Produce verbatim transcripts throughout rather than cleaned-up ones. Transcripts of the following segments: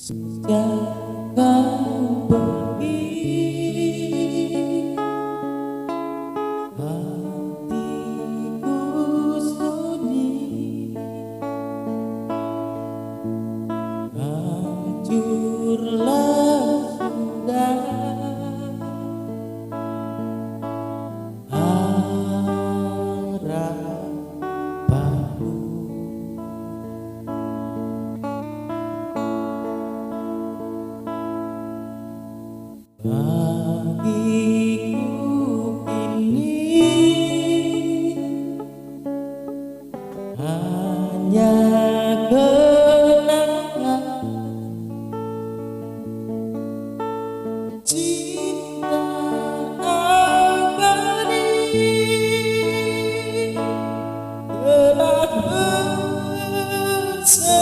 Sejak kau pergi, hatiku sunyi, hancurlah sudah harapanku. Bagiku kini hanya kenangan cinta abadi telah berseri.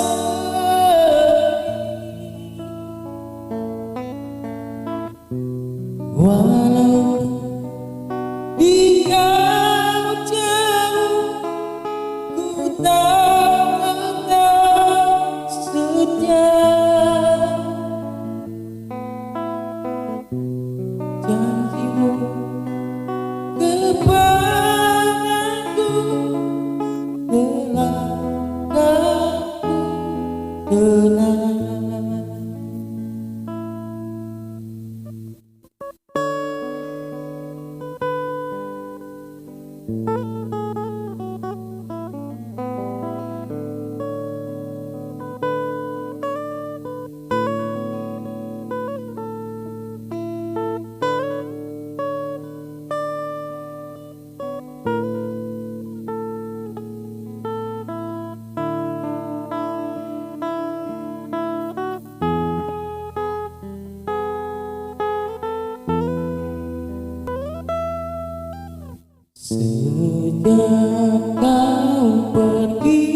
Walau engkau jauh, ku tetap setia. Janjimu kepadaku telah aku kenal. Sejak kau pergi,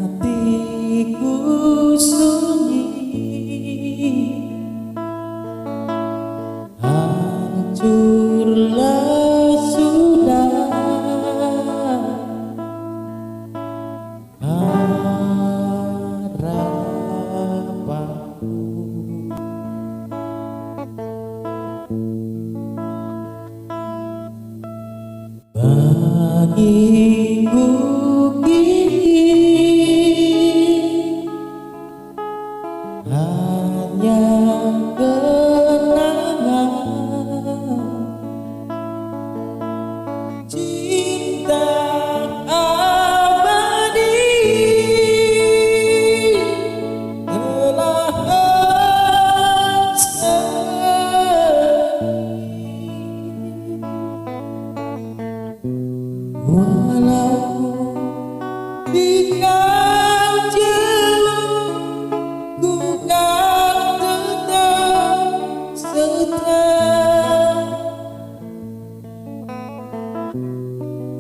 hatiku sunyi, hancurlah sudah harapanku. Bagiku kini hanya kenangan cinta abadi telah berseri. Walau engkau jauh, ku kan tetap setia.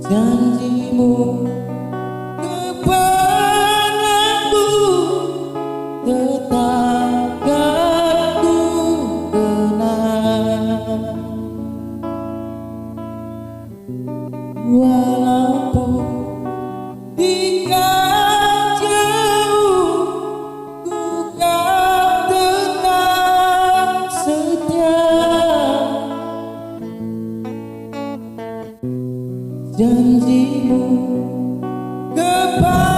Janjimu kepadaku tetap kan ku kenal. Walaupun engkau jauh, ku kan tetap setia. Janjimu kepadaku